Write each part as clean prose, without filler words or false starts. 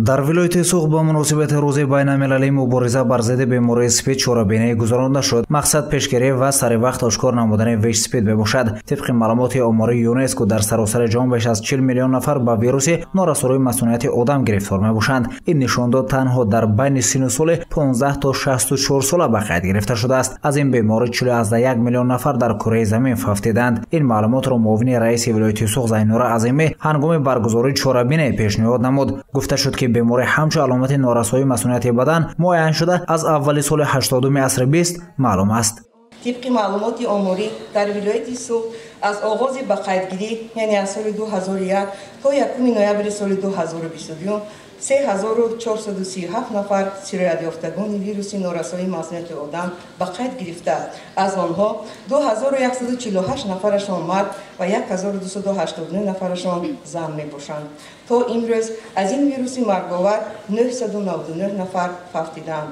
Дар вилояти Суғд ба муносибати рӯзи байналмилалии мубориза бар зидди бемории СПИД чорабинӣ гузаронда шуд. Мақсад пешгирӣ ва саривақт ошкор намудани ВИЧ СПИД мебошад. Тибқи маълумоти омории ЮНЕСКО дар саросари ҷаҳон беш аз 40 миллион нафар ба вируси норасоии масунияти одам гирифтор мебошанд. Ин нишондод танҳо дар байни синну соли 15 то 64 сола ба қайд гирифта шудааст. Аз ин беморӣ 41 миллион нафар дар кураи замин фавтиданд. Ин маълумотро муовини раиси вилояти Суғд Зайнура Азимӣ ҳангоми баргузории чорабинӣ пешниҳод намуд. Гуфта шуд, ки беморӣ ҳамчун аломати норасоии масунияти бадан муайян шуда аз аввали соли 80-уми асри 20 маълум аст. Тибқи маълумоти оморӣ дар вилояти Суғд аз оғози ба қайдгирӣ, яъне аз соли 2001 то 1 ноябри соли 2022 3437 нафар сироятёфтагони вируси норасоии масунияти одам ба қайд гирифта, аз онҳо 2148 нафарашон мард ва 1289 нафарашон зан мебошанд. То имрӯз аз ин вируси марговар 999 нафар фавтиданд.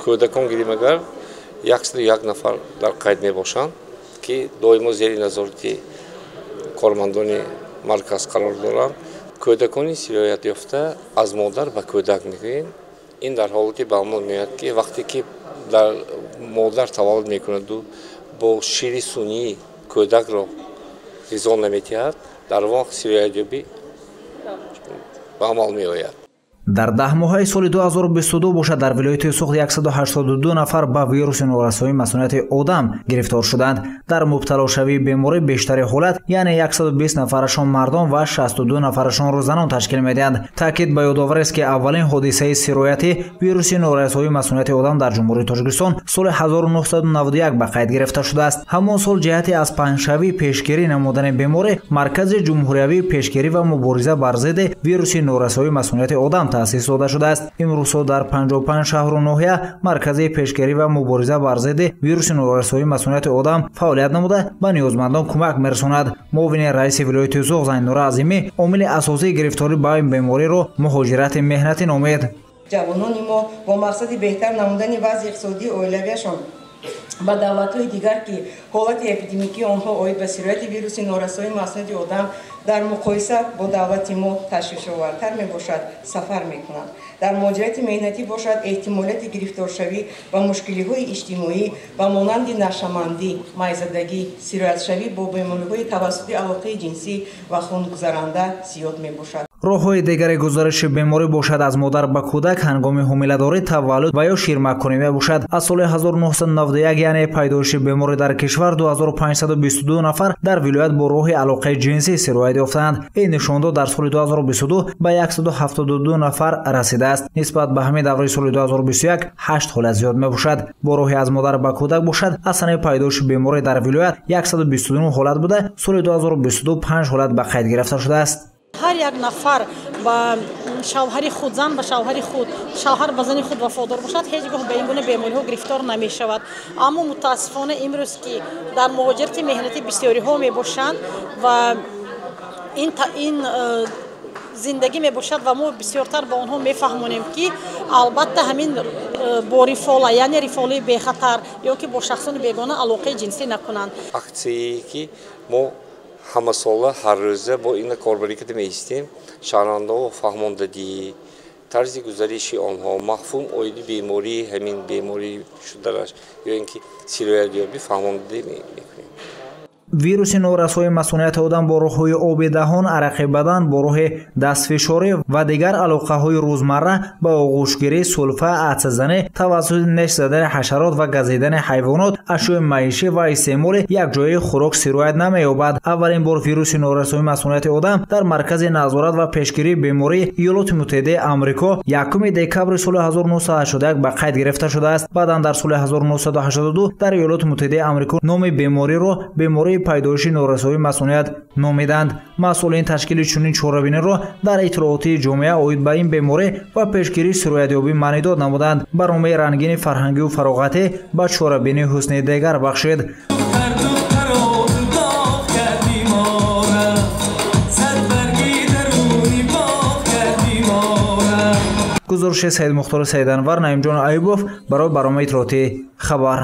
Кӯдакон гирим агар 101 нафар дар қайд мебошанд, ки доимо зери назорати кормандони марказ қарор доранд. Кӯдакони сироятёфта аз модар ба кӯдак мегӯем. Ин дар ҳолате ба амал меояд, ки вақте ки дар модар таваллуд мекунаду бо шири сунъӣ кӯдакро ғизо наметиҳад, дар вақт сироятёбӣ ба амал меояд. Дар 10 моҳаи соли 2022 бошад дар вилояти Суғд 182 нафар ба вируси норасоии масунияти одам гирифтор шуданд. Дар мубталошавии беморӣ бештари ҳолат, яъне 120 нафарашон мардон ва 62 нафарашонро занон ташкил медиҳанд. Таъкид ба ёдовар аст, ки аввалин ҳодисаи сирояти вируси норасоии масунияти одам дар Ҷумҳурии Тоҷикистон соли 1991 ба қайд гирифта шудааст. Ҳамон сол ҷиҳати аз паҳншавӣ пешгирӣ намудани беморӣ Маркази ҷумҳуриявии пешгирӣ ва мубориза бар зидди вируси норасоии масунияти одам таъсис дода шудааст. Имрӯзҳо дар 55 шаҳру ноҳия маркази пешгирӣ ва мубориза бар зидди вируси норасоии масунияти одам фаъолият намуда ба ниёзмандон кӯмак мерасонад. Муовини раиси вилояти Суғд Зайнура Азимӣ омили асосии гирифторӣ ба ин бемориро муҳоҷирати меҳнатӣ номид. Ҷавонони мо бо мақсади беҳтар намудани вазъи иқтисодии оилавиашон ба давлатҳои дигар, ки ҳолати эпидемикии онҳо оид ба сирояти вируси норасоии масунияти одам дар муқоиса бо давлати мо ташвишовартар мебошад, сафар мекунанд. Дар муҳоҷирати меҳнатӣ бошад, эҳтимолияти гирифторшавӣ ба мушкилиҳои иҷтимоӣ ба монанди нашъамандӣ, майзадагӣ, сироятшавӣ бо бемориҳои тавассути алоқаи ҷинсӣ ва хунгузаранда зиёд мебошад. Роҳҳои дигари гузариши беморӣ бошад аз модар ба кӯдак ҳангоми ҳомиладорӣ, таваллуд ва ё ширмаккунӣ мебошад. Аз соли 1991, яъне пайдоиши беморӣ дар кишвар, 2522 нафар дар вилоят бо роҳи алоқаи ҷинсӣ сироят ёфтаанд. Ин нишондод дар соли 2022 ба 172 нафар расидааст. Нисбат ба ҳамин давраи соли 2021 8 ҳолат зиёд мебошад. Бо роҳи аз модар ба кӯдак бошад, аз санаи пайдоиши беморӣ дар вилоят 129 ҳолат буда, соли 2022 5 ҳолат ба қайд гирифта шудааст. Ҳар як нафар ба шавҳари худ, зан ба шавҳари худ, шавҳар ба зани худ вафодор бошад, ҳеҷ гоҳ ба ин гуна бемориҳо гирифтор намешавад. Аммо мутаассифона имрӯз, ки дар муҳоҷирати меҳнатӣ бисёриҳо мебошанд ва ин зиндагӣ мебошад ва мо бисёртар ба онҳо мефаҳмонем, ки албатта ҳамин бо рифола, яъне рифолаи бехатар ё ки бо шахсони бегона алоқаи ҷинсӣ накунанд. Аксияе ки мо ҳамасола ҳаррӯза бо ин корбарӣ карда меистем, шаҳрвандаҳо фаҳмондадӣ, тарзи гузариши онҳо, мафҳум оиди бемории ҳамин беморӣ шуданаш ё ин ки сироятёбӣ фаҳмондадӣ мекунем. Вируси норасоии масунияти одам бо роҳҳои оби даҳон, арақи бадан, бо роҳи дастфишорӣ ва дигар алоқаҳои рӯзмарра ба оғӯшгирӣ, сулфа, атсазанӣ, тавассути неш задани ҳашарот ва газидани ҳайвонот, ашёи маишӣ ва истеъмоли якҷояи хӯрок сироят намеёбад. Аввалин бор вируси норасоии масунияти одам дар Маркази назорат ва пешгирии бемории Иёлоти Муттаҳидаи Амрико 1 декабри соли 1981 ба қайд гирифта шудааст. Баъдан дар соли 1982 дар Иёлоти Муттаҳидаи Амрико номи бемориро бемории пайдоиши норасоии масуният номиданд. Масъулин ташкили чунин чорабиниро дар иттилооти ҷомеа оид ба ин беморӣ ва пешгирии сироятёбӣ маънидод намуданд. Барномаи рангини фарҳангию фароғатӣ ба чорабинӣ ҳусни дигар бахшид. Гузориши Саидмухтори Саиданвар, Наимҷон Аюбов барои барномаи иттилоотии «Хабар».